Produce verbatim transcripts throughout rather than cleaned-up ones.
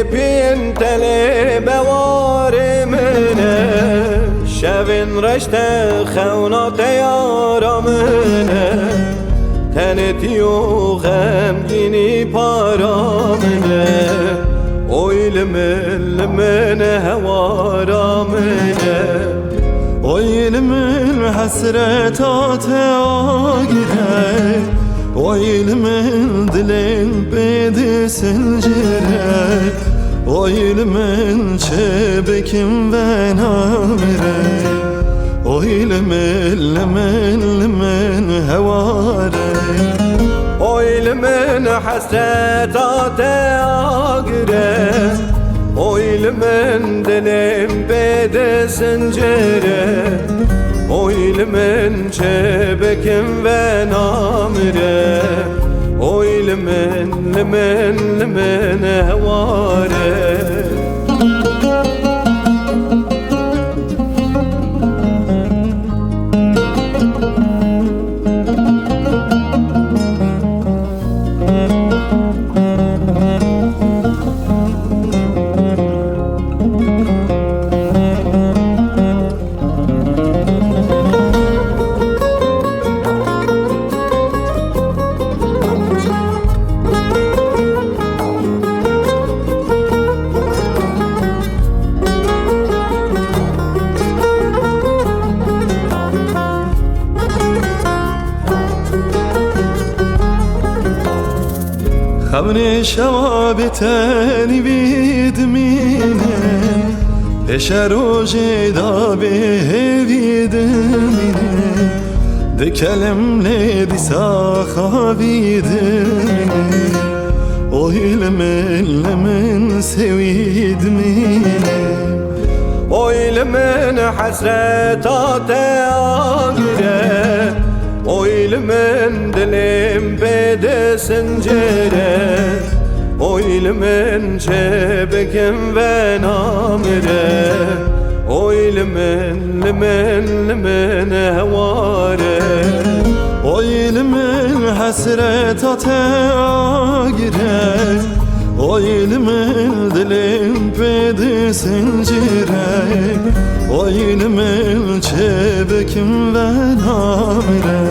Piyên telê bewarê min e, şevên reşte xewna te yara min e. Tenê tiyo xemgînî para min e. Oy li min, li min hewara min e. Oy li min hesreta te agir e. Oy li min dilên pê disincire. Oy li min çi bikim ve namire. Oy li min, li min, li min heware. Oy li min hesreta te agire. Oy li min dilêm pê disincire. Oy li min çi bikim ve namire. Oy li min, li min, li min heware. Xemnê şewa bê tenî vî dimîne, pêşe rojê da bê hêvî dimîne, dikelim lê dîsa xavî dimîne. Oy li min, li min sêwî dimîne. Oy li min hesreta te agire. Oy li min dilêm pê disincire. Oy li min çi bikim ve namire. Oy li min, li min, li min heware. Oy li min hesreta te agire. Oy li min dilêm pê disincire. Oy li min çi bikim ve namire.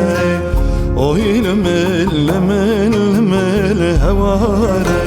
Oy li min, li min, li min heware.